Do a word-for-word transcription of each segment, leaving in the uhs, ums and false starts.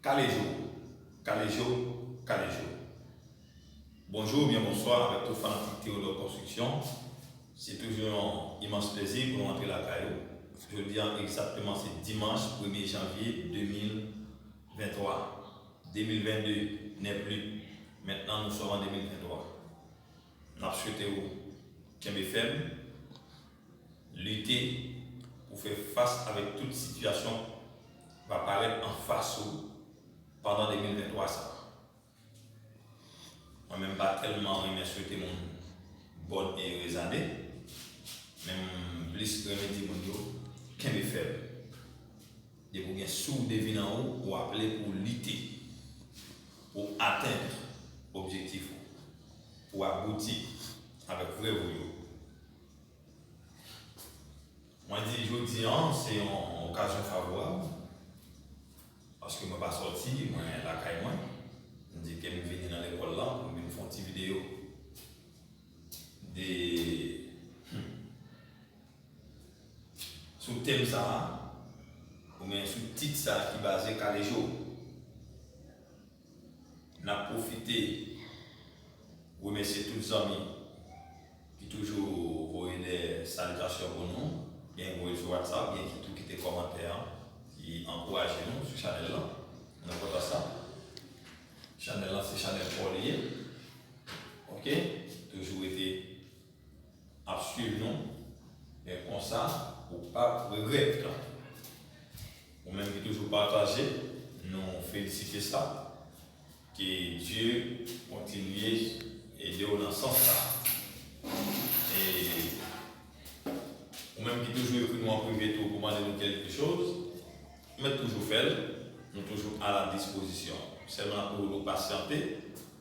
Kalejo, kalejo, kalejo. Bonjou oubyen bonswa avèk tout fanatik Théodore Construction. Se toujou yon imans plezi pou nou antre lakay ou. Jodi a egzakteman se dimanch premye janvye de mil venntwa. De mil vennde n'est plus. Maintenant nous sommes en de mil venntwa. N ap swete ou kenbe fèm, lite pou fè fas avèk tout sitiyasyon k va parèt anfas ou pandan de mil venntwa sa. Mwen menm pa tèlman renmen swete moun bòn e erez ane, men m plis renmen di moun yo kenbe fèm. Depi w gen souf de vi nan ou, ou aple pou w lite, pou w atenn objektif ou, pou w abouti avèk rèv ou yo. Mwen di jodi an se yon okazyon favorab, paske mwen pa sòti, mwen lakay mwen. M di ke m vini nan lekòl la pou m vin fè yon ti videyo de, hmm, sou tèm sa a, oubyen sou tit sa a ki baze kalejo. N ap pwofite remèsye tout zanmi ki toujou voye de salitasyon pou nou, gen voye sou WhatsApp, gen ki tou kite kòmantè, ki ankouraje nou sou chanèl lan. Nou kontan sa. Chanèl lan se chanèl pa w li ye. Oke? Toujou rete ap swiv nou, men konsa ou p ap regrèt. Ou menm ki toujou pataje, nou felisite sa. Ke Dye kontinye ede w nan sans sa. E ou menm ki toujou ekri nou an prive tou pou mande nou kèlke choz, ou mèt toujou fè l, nou toujou a la dispozisyon. Sèlman n ap mande w pasyante,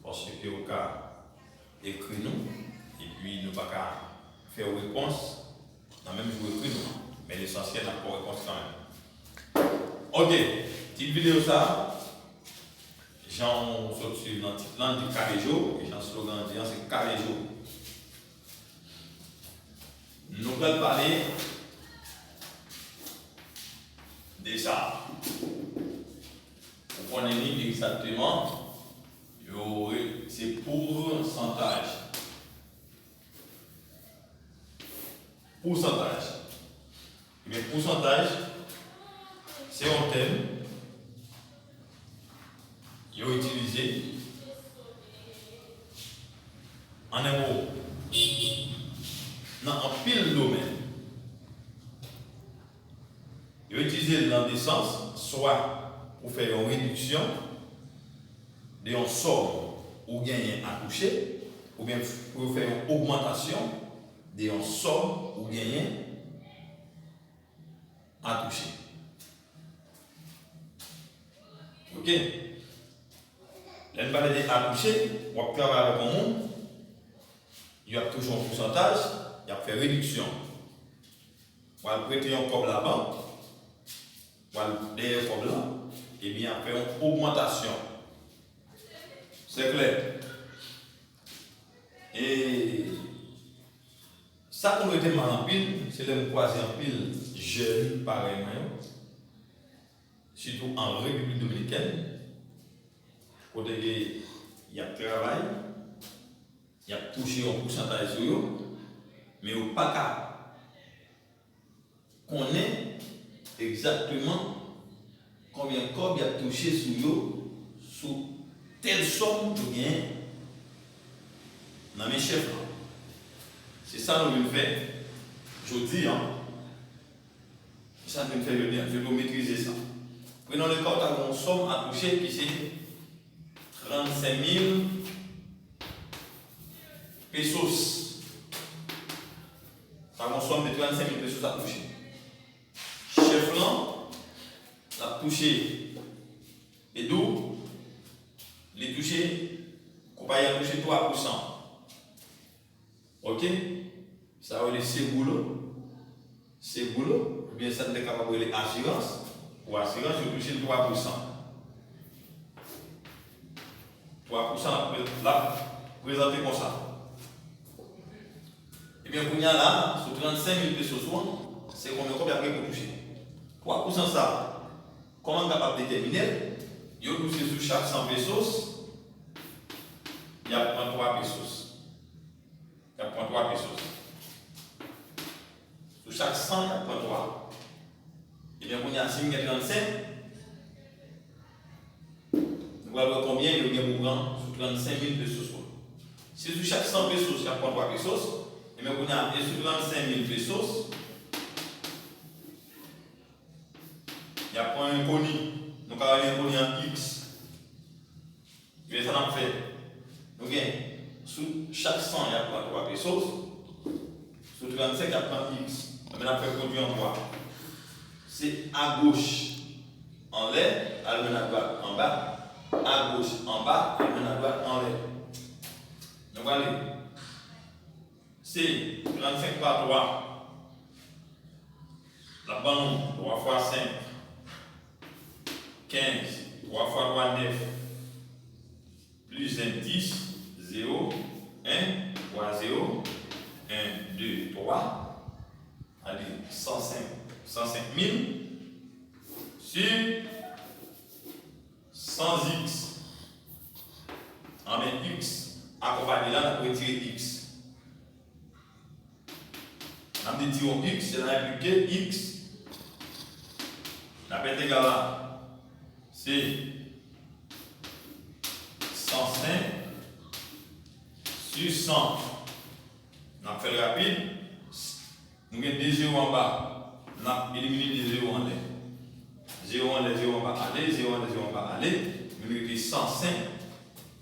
paske w ka ekri nou, epi nou pa ka fè w repons nan menm jou ekri nou an. Men lesansyèl, n ap fè w repons kanmenm. Oke, tit videyo sa a, jan w sot swiv nan tit lan, li di kalejo, e jan slogan an di an, se kalejo. Nou pral pale de sa. Ou konnen li egzakteman, yo re-, se pousantaj. Pousantaj. Ebyen, pousantaj, se yon tèm yo itilize an enpo nan anpil domèn. Yo itilize l nan de sans, swa pou fè yon rediksyon de yon sòm ou genyen a touche, oubyen pou yo fè yon ogmantasyon de yon sòm ou genyen a touche. Oke? Lè n pale de a touche, w ap travay avèk yon moun, y ap touche yon pousantaj, y ap fè rediksyon. W al prete yon kòb labank, w al dèyè kòb lan, ebyen, y ap fè yon ogmantasyon. Se klè? E sa konn rete m mal anpil, se lè m kwaze anpil jèn parèy mwen yo, sitou an Repiblik Dominikèn, kote ke y ap travay, y ap touche yon pousantaj sou yo, men yo pa ka konnen egzakteman konbyen kòb y ap touche sou yo, sou tèl sòm yo genyen nan men chèf lan. Se sa nou vin fè jodi an. Se sa nou vin fè jodi an. Fè nou metrize sa. Prenon le ka, w ta gen yon sòm a touche ki se trannsenk mil pesos. Sa gon sòm de trannsenk mil pesos ap touche. Chèf lan, l ap touche, e dou, li touche, konpayi an touche twa pousan. Oke? Sa yo rele seguro. Seguro, oubyen sa n te kapab rele asirans. Pou asirans, yo touche l twa pousan. Twa pousan l ap pre-, l ap prezante konsa. Ebyen, kounye a la, sou trannsenk mil pesos ou an, se konbyen kòb y ap gen pou touche? Twa pousan sa, kòman n kapab detèmine l? Yo di w se sou chak san pesos, y ap pran twa pesos. Y ap pran twa pesos. Sou chak san, y ap pran twa. Ebyen, kounye a, si m gen trannsenk, nou pral wè konbyen yo gen pou pran sou trannsenk mil pesos mwen. Si sou chak san pesos, y ap pran twa pesos, ebyen, kounye a, e sou trannsenk mil pesos, y ap pran enkoni. Nou ka rele enkoni an X. Men sa n ap fè, nou gen, sou chak san, y ap pran twa pesos. Sou trannsenk, y ap pran X. Ebyen, n ap fè pwodui an twa. Se agoch anlè, al menm adwat anba. Agoch anba, al menm adwat anlè. Nou prale. Se trannsenk pa twa. L ap ban nou twa fwa senk, kenz, twa fwa twa, nèf, plis en, dis, zewo, en, twa zewo, en, de, twa, sa vle di san senk, san senk mil, si san X. Anben, X akonpanye la, n ap retire X. N ap di yon X, se la enplike X. N ap entegal la. Se san senk sou san. N ap fè l rapid. Nou gen de zewo anba. N ap elimine de zewo anlè. Zewo anlè, zewo anba ale, zewo anlè, zewo anba ale. Nou rete san senk,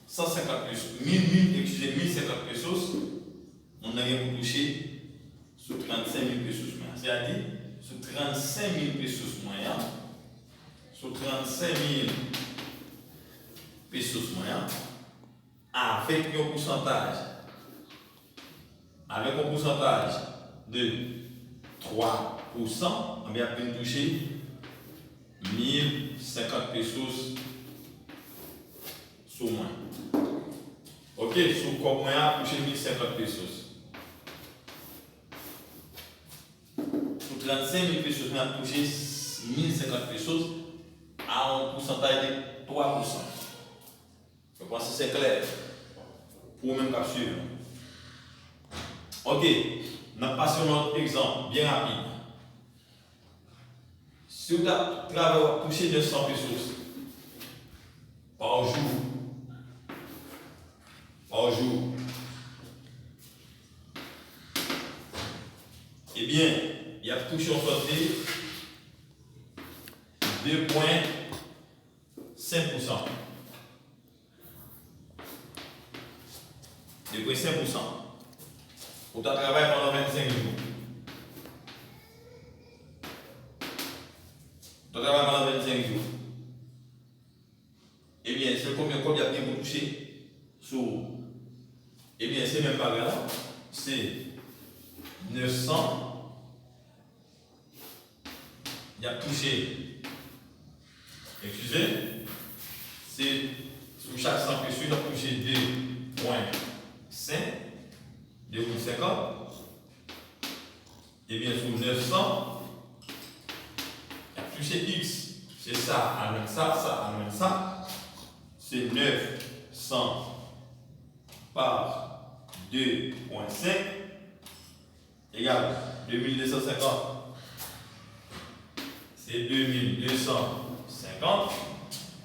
san senkant pesos, mil, mil, eskize, mil senkant pesos. Moun nan gen pou touche sou trannsenk mil pesos mwen an. Sètadi, sou trannsenk mil pesos mwen an, sou trannsenk mil pesos mwen an, avèk yon pousantaj, avèk yon pousantaj de twa pousan, anben, y ap vin touche mil senkant pesos sou mwen. Ok, sou kòb mwen an, touche mil senkant pesos. Sou trannsenk mil pesos, mwen ap touche mil senkant pesos a yon pousantaj de twa pousan. Mwen panse se klè pou ou menm k ap swiv. Ok, n ap pase yon lòt egzanp byen rapid. Si w t ap travay, w ap touche nèf san pesos pa jou. Pa jou. Ebyen, y ap touche yon sòt de de pwen senk pousan. De pwen senk pousan. Ou ta travay pandan vennsenk jou. Ou ta travay pandan vennsenk jou. Ebyen, se konbyen kòb y ap gen pou touche sou ou? Ebyen, se menm bagay la. Se nèf san. Y ap touche, eskize, se sou chak san peso, y ap touche de pwen senk, de goud senkant. Ebyen, sou nèf san, y ap touche X. Se sa, al jwenn sa, sa, al jwenn sa. Se nèf san pa de pwen senk. Egal de mil de san senkant. Se de mil de san senkant.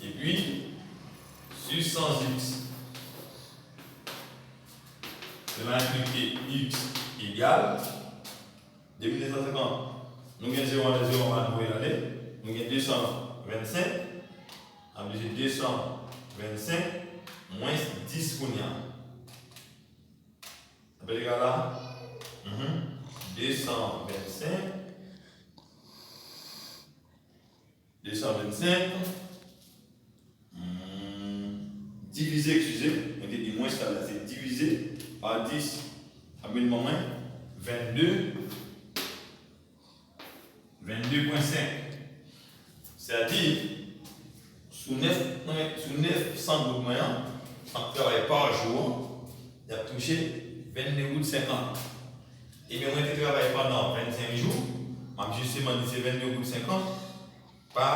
Epi, sou san X, se la enplike X egal de mil de san senkant. Nou gen zewo anlè, zewo anba, nou voye l ale. Nou gen de san vennsenk. N ap divize de san vennsenk mwens dis kounye a. Apre egal a, mhm, de san vennsenk, de san vennsenk, hmm, divize, eskize, mwen te di mwens talè, se divize pa dis, ap vin ban mwen vennde. Vennde pwen senk. Sètadi, sou nèf, sou nèf san goud mwen an, m ap travay pa jou an, y ap touche vennde goud senkant. Ebyen, mwen te travay pandan vennsenk jou, m ap jisteman di se vennde goud senkant pa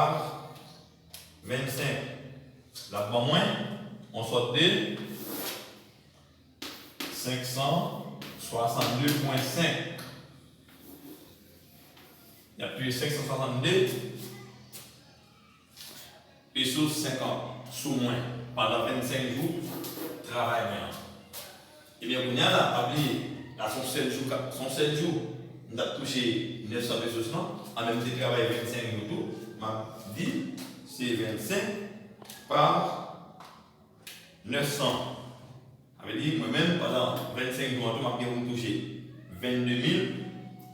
vennsenk. L ap ban mwen yon sòt de senk san swasann de pwen senk. Y ap touche senk san swasann de pesos senkant sou mwen pandan vennsenk jou travay mwen an. Ebyen, kounye a la, pa bliye, la se yon sèl jou, ka- se yon sèl jou, m t ap touche nèf san pesos lan, an menm te travay vennsenk jou tou, m ap di, se vennsenk pa nèf san. Sa vle di, mwen menm, pandan vennsenk jou an tou, m ap gen pou m touche vennde mil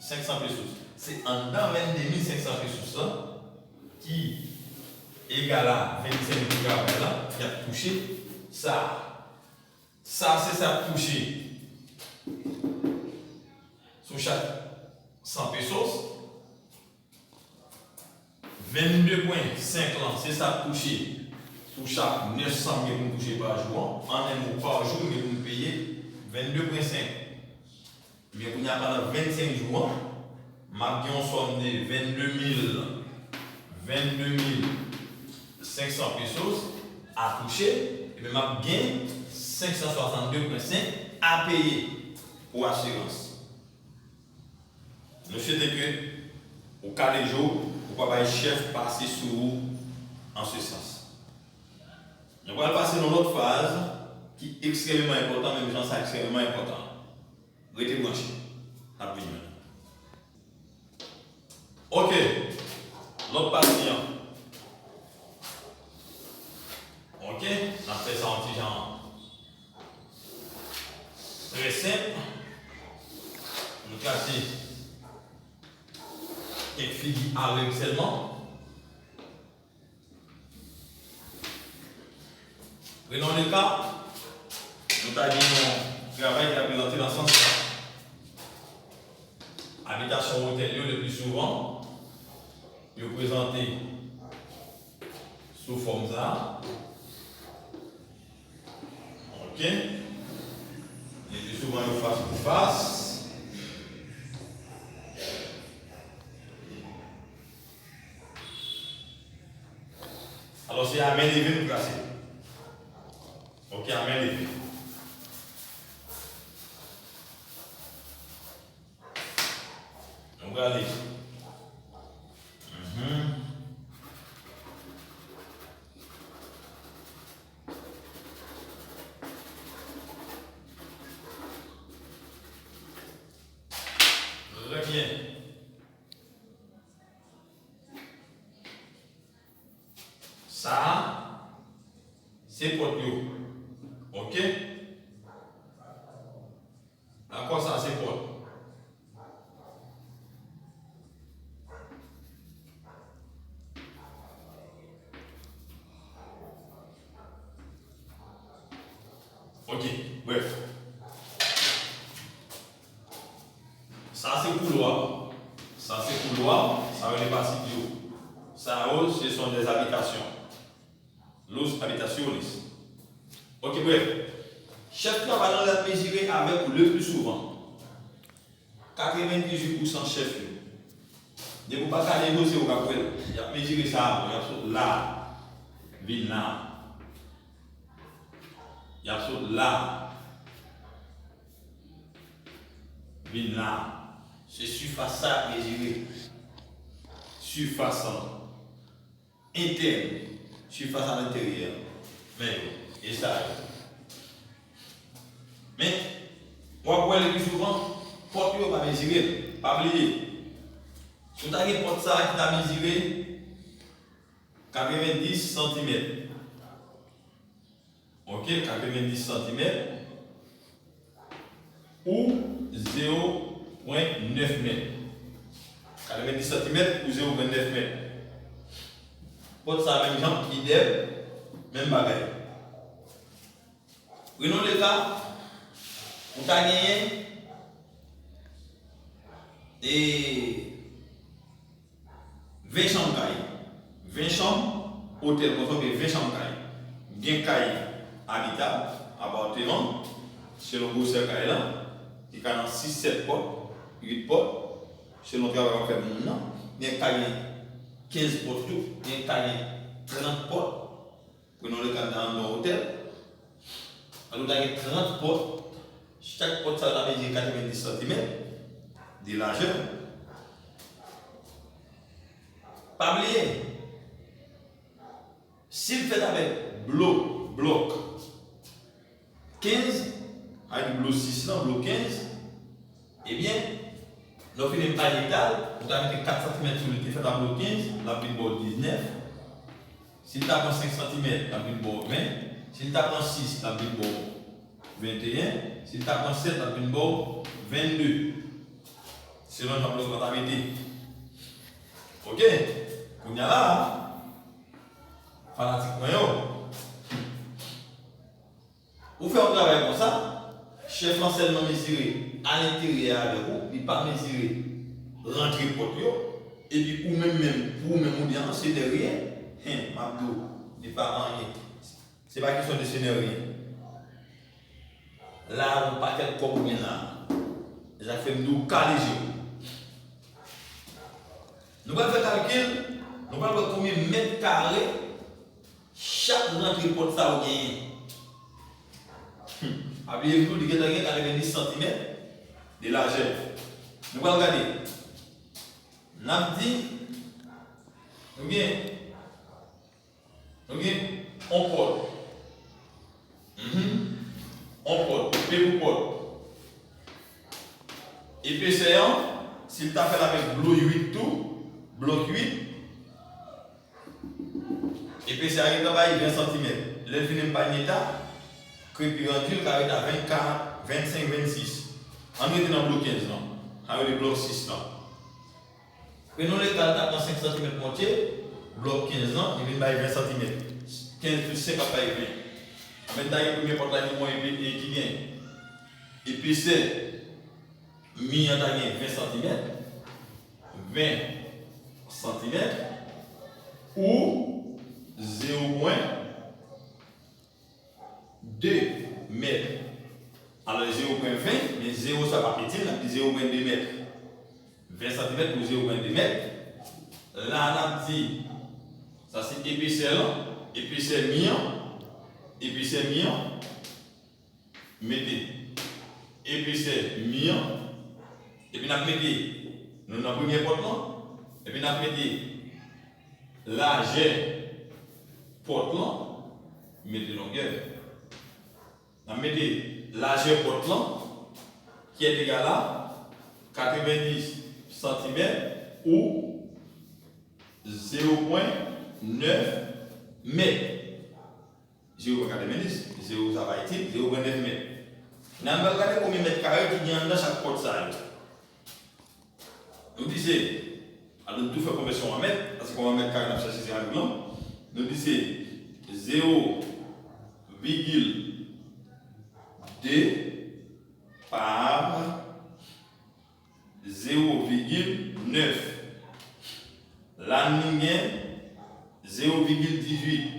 senk san pesos. Se anndan vennde mil senk san pesos lan, ki egal a vennsenk jou travay la, y ap touche sa a. Sa, se sa k touche sou chak san pesos. Vennde pwen senk lan, se sa k touche sou chak nèf san m gen pou m touche pa jou an. An en mo, pa jou, m gen pou m peye vennde pwen senk. Men kounye a, pandan vennsenk jou an, m ap gen yon sòm de vennde mil, vennde mil senk san pesos a touche, epi m ap gen senk san swasann de pwen senk a peye pou asirans. Nou swete ke ou kale je w, ou pa bay chèf pase sou ou an se sans. Nou pral pase nan lòt faz ki ekstrèmeman enpòtan, menm jan sa ekstrèmeman enpòtan. Rete branche. N ap vini. Ok. Lòt pati an. Ok. N ap fè sa yon ti jan trè senp. Nou trase kèk figi a règ sèlman. Prenons le cas, nou ta gen yon travay ki ta prezante nan sans sa. Abitasyon otèl yo, le pli souvan, yo prezante sou fòm sa a. Ok. Le pli souvan, yo fas pou fas. Alò, se a men leve nou trase. Ok, a men leve. Nou prale. Mhm. Trè byen. Sa a, se pòt yo. Ok? Dakò, sa se pòt. Ok, brèf. Sa se koulwa. Sa se koulwa, sa yo rele pasilyo. Sa yo, ce sont des habitations. Los habitaciones. Ok, brèf. Chèf travay la, l ap mezire avèk ou le pli souvan. Katrevendizuit pousan chèf yo. Depi w pa kale je w, se ou k ap wè l. Y ap mezire sa a, y ap sot la, vin la. Y ap sot la, vin la. Se sifas sa y ap mezire. Sifas lan. Entèn, sifas a lenteryè. Men yo, e sa yo. Men, w ap wè le pli souvan, pòt yo pa mezire l. Pa bliye, si w ta gen pòt sa a ki ta mezire katrevenndis santimèt. Ok, katrevenndis santimèt ou zewo pwen nèf mèt. Katrevenndis santimèt ou zewo pwen nèf mèt. Pòt sa menm jan, idèm, menm bagay. Prenons le cas, ou ta genyen, e, ven chanm kay. Ven chanm otèl, konsa, oubyen ven chanm kay. Gen kay abitab, apartman, selon gwosè kay la, ki ka nan sis, sèt pòt, uit pòt, selon travay w ap fè pou moun nan. Gen k ka gen kenz pòt tou, gen k ka gen trant pòt. Prenons le cas, Alò, w ta gen trant pòt. Chak pòt sa yo ta mezire katrevendis santimèt de lajè. Pa bliye, si l fèt avèk blo, blòk kenz, ak blo sis lan, blo kenz, ebyen, lè w fini pa eta l, ou ta mete kat santimèt sou li ki fèt ak blo kenz, l ap vin ba w diznèf. Si l ta pran senk santimèt, l ap vin ba w ven. Si l ta pran sis, l ap vin ba w venteyen. Si l ta pran sèt, l ap vin ba w vennde. Selon jan blòk la ta mete. Oke? Kounye a la, fanatik mwen yo, ou fè yon travay konsa, chèf lan sèlman mezire alenteryè avèk ou, li pa mezire rantre pòt yo, epi ou menm menm, pou ou menm ou di, "Ah, se de rien." Hen, m ap di w, li pa anyen. Se pa kesyon de se de rien. La, yon pakèt kòb ou gen la. E sa k fè m di w kale je w. Nou pral fè kalkil, nou pral wè konbyen mèt kare chak rantre pòt sa yo genyen. Hmm. Pa bliye tou, li gentan gen katrevendis santimèt de lajè. Nou pral gade. N ap di, nou gen, nou gen yon pòt. Mhm. Yon pòt, P pou pòt. Epesè an, si l ta fèt avèk blo uit tou, blòk uit, epesè a gentan bay ven santimèt. Lè l fini m pa gen ta, krepi randui l ka ret a vennkat, vennsenk, vennsis. Ann rete nan blo kenz lan. Sa yo rele blòk sis lan. Prenon le ka l ta pran senk santimèt montye, blòk kenz lan, li vin bay ven santimèt. Kenz plis senk ap bay ven. Anben, ta gen premye pòt la, li mwen epi, e ki gen epesè mi an ta gen ven santimèt, ven santimèt, ou zewo pwen de mèt. Alò, zewo pwen ven, men zewo sa pa piti, n ap di zewo pwen de mèt. Ven santimèt pou zewo pwen de mèt. La, n ap di, sa se epesè lan, epesè mi an, epesè mi an, mete epesè mi an, epi n ap mete, nou nan premye pòt lan, epi n ap mete lajè pòt lan, mete longè. N ap mete lajè pòt lan, ki est égal à katrevendis santimèt ou zewo pwen nèf mèt. Zewo pwen katrevendis, zewo sa pa itil, zewo pwen nèf mèt. N a pral gade konbyen mèt kare ki gen anndan chak pòt sa yo. Nou di se, alò, nou tou fè konvèsyon an mèt, paske konbyen mèt kare n ap chache se an lang. Nou di se zewo vigil de pa zewo vigil nèf. La, nou gen zewo vigil dizuit.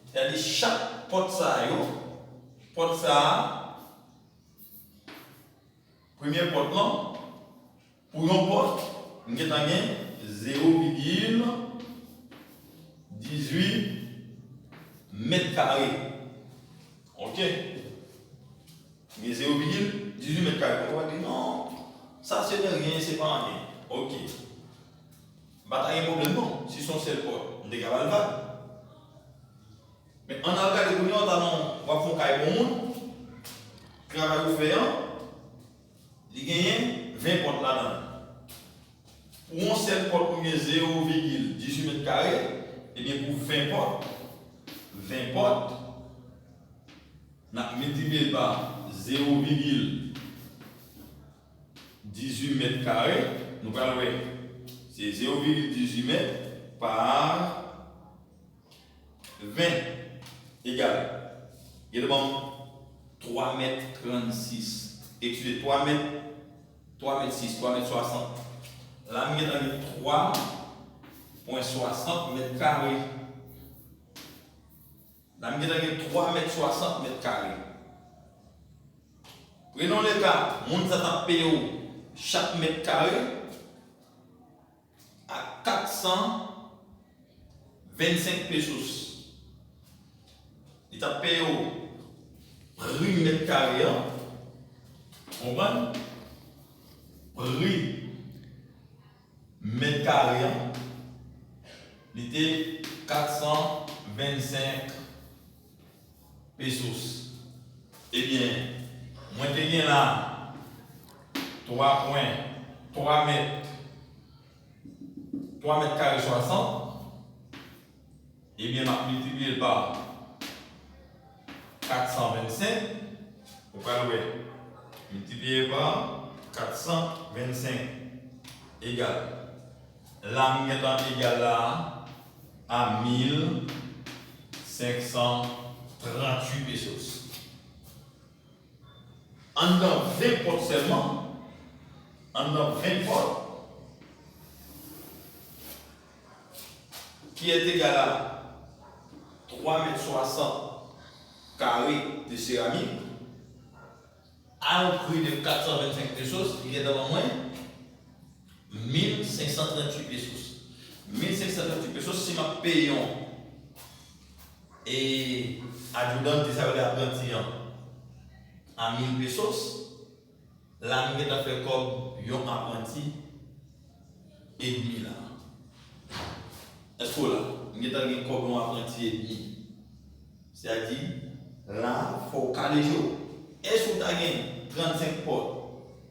Sètadi, chak pòt sa yo, pòt sa a, premye pòt lan, pou yon pòt, m gentan gen zewo vigil dizuit mèt kare. Oke? M gen zewo vigil dizuit mèt kare. Ou va di, "Non, sa se de rien, se pa anyen." Oke. M pa ta gen pwoblèm, non. Si se yon sèl pòt, m te ka ba l vag. Men ann al gade kounye a, w ta nan, w ap fè yon kay pou yon moun, travay ou fè an, li genyen ven pòt ladan l. Pou yon sèl pòt, ou gen zewo vigil dizuit mèt kare, ebyen, pou ven pòt, ven pòt, n ap miltipliye l pa zewo vigil dizuit mèt kare, nou pral wè, se zewo vigil dizuit mèt pa ven egal, gentan ban m twa mèt trannsis, eskize, twa mèt, twa mèt sis, twa mèt swasant. La, m gentan gen twa pwen swasant mèt kare. La, m gentan gen twa mèt swasant mèt kare. Prenon le ka, moun sa t ap peye w chak mèt kare a kat san vennsenk pesos. Li t ap peye w pri mèt kare an. Konprann? Pri mèt kare an, li te kat san vennsenk pesos. Ebyen, mwen te gen la twa pwen twa mèt, twa mèt kare swasant. Ebyen, m ap miltipliye l pa kat san vennsenk. Ou pral wè, miltipliye pa kat san vennsenk egal. La, m gentan egal la a mil senk san tranntuit pesos. Anndan ven pòt sèlman, anndan ven pòt, ki est égal à twa mèt swasant kare de seramik, a yon pri de kat san vennsenk pesos, li gentan ban mwen mil senk san tranntuit pesos. Mil senk san tranntuit pesos, si m ap peye yon e adjudante, sa yo le apranti an, a mil pesos, la m gentan fè kòb yon apranti edmi la. Èske w la? M gentan gen kòb yon apranti edmi. Sètadi, la, fò w kale je w. E si w ta gen trannsenk pòt,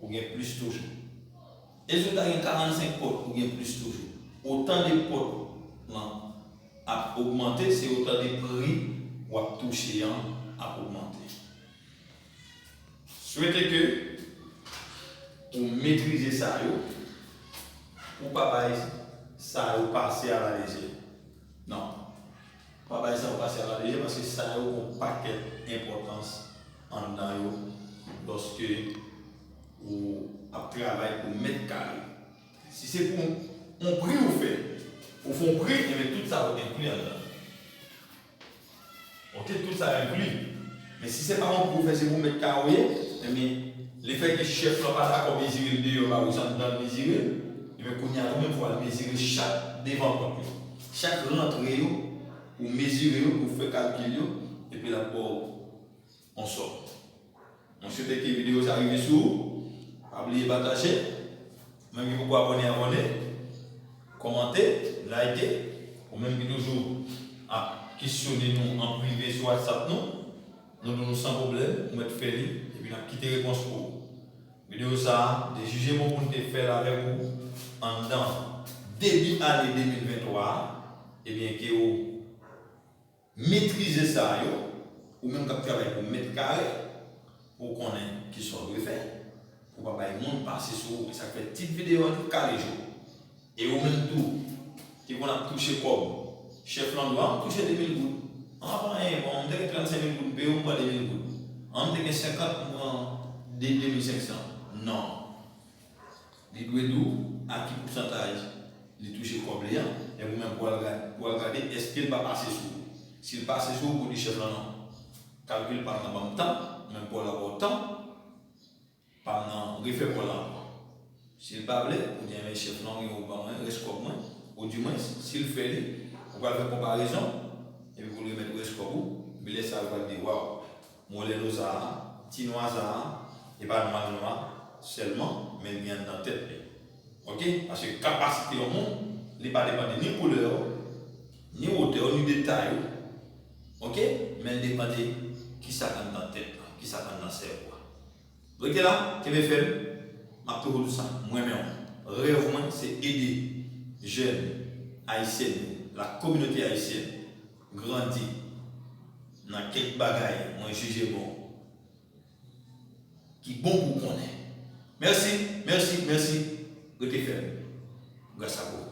ou gen plis toujou. E si w ta gen karannsenk pòt, ou gen plis toujou. Otan de pòt lan ap ogmante, se otan de pri w ap touche an ap ogmante. Swete ke ou metrize sa yo, pou pa bay sa yo pase alalejè. Non. Pa bay sa yo pase alalejè, paske sa yo gen yon pakèt enpòtans anndan yo lòske ou ap travay pou mèt kare. Si se pou yon pri ou fè, ou fè yon pri, enben tout sa yo enkli anndan. Ok, tout sa yo enkli. Men si se pa yon pri ou fè, se pou mèt kare ou ye, enben, lefètke chèf lan pa dakò mezire l deyò ba ou, se anndan l mezire l, enben, kounye a, ou menm fò w al mezire chak devan pòt yo. Chak rantre yo, ou mezire yo, ou fè kalkil yo, epi l ap ba w yon sòm. Mwen swete ke videyo sa rive sou ou. Pa bliye pataje. Ou menm ki poko abòne, abòne. Kòmante, like. Ou menm ki toujou ap kesyone nou an prive sou WhatsApp nou, nou di nou san pwoblèm, ou mèt fè li, epi n ap kite repons pou ou. Videyo sa a, te jije bon pou n te fè l avèk ou anndan debi ane de mil venntwa a, ebyen, ke ou metrize sa yo, ou menm k ap travay pou mèt kare, pou w konnen kisa w dwe fè, pou w pa bay moun pase sou ou. E sa k fè tit videyo a tou kale je w. E ou menm tou, ki konn ap touche kòb, chèf lan di w, "A, m touche de mil goud. An, pa anyen, bon, m te gen trannsenk mil goud m peye w, m pran de mil goud. An, m te gen senkant, m pran de, de mil senk san." Non. Li dwe di w a ki pousantaj li touche kòb li an, epi ou menm pou w al gad-, pou w al gade èske l pa pase sou ou. Si l pase sou ou, pou di chèf lan non. Kalkil pa m nan ban m tan, ou menm pa w la ba w tan, pa m nan refè pa w la ankò. Si l pa vle, ou di, "Enben, chèf lan, ou gen pou w ban mwen rès kòb mwen," ou di mwen, si l fè li, ou pral fè konparezon, epi pou l remèt ou rès kòb ou, epi lè sa a, ou pral di, "Waw, Mòlè nwa sa a, ti nwa sa a, e pa nwa nwa sèlman, men l gen anndan tèt li." Ok? Paske kapasite yon moun, li pa depann de ni koulè w, ni wotè w, ni detay ou. Ok? Men l depann de kisa k anndan tèt la, kisa k anndan sèvo a. Rete la, kenbe fèm. M ap toujou di w sa, m renmen w. Rèv mwen, se ede jèn ayisyen yo, la kominote ayisyèn, grandi nan kèk bagay mwen jije bon, ki bon pou w konnen. Mèsi, mèsi, mèsi. Rete fèm. Gras a Bondye.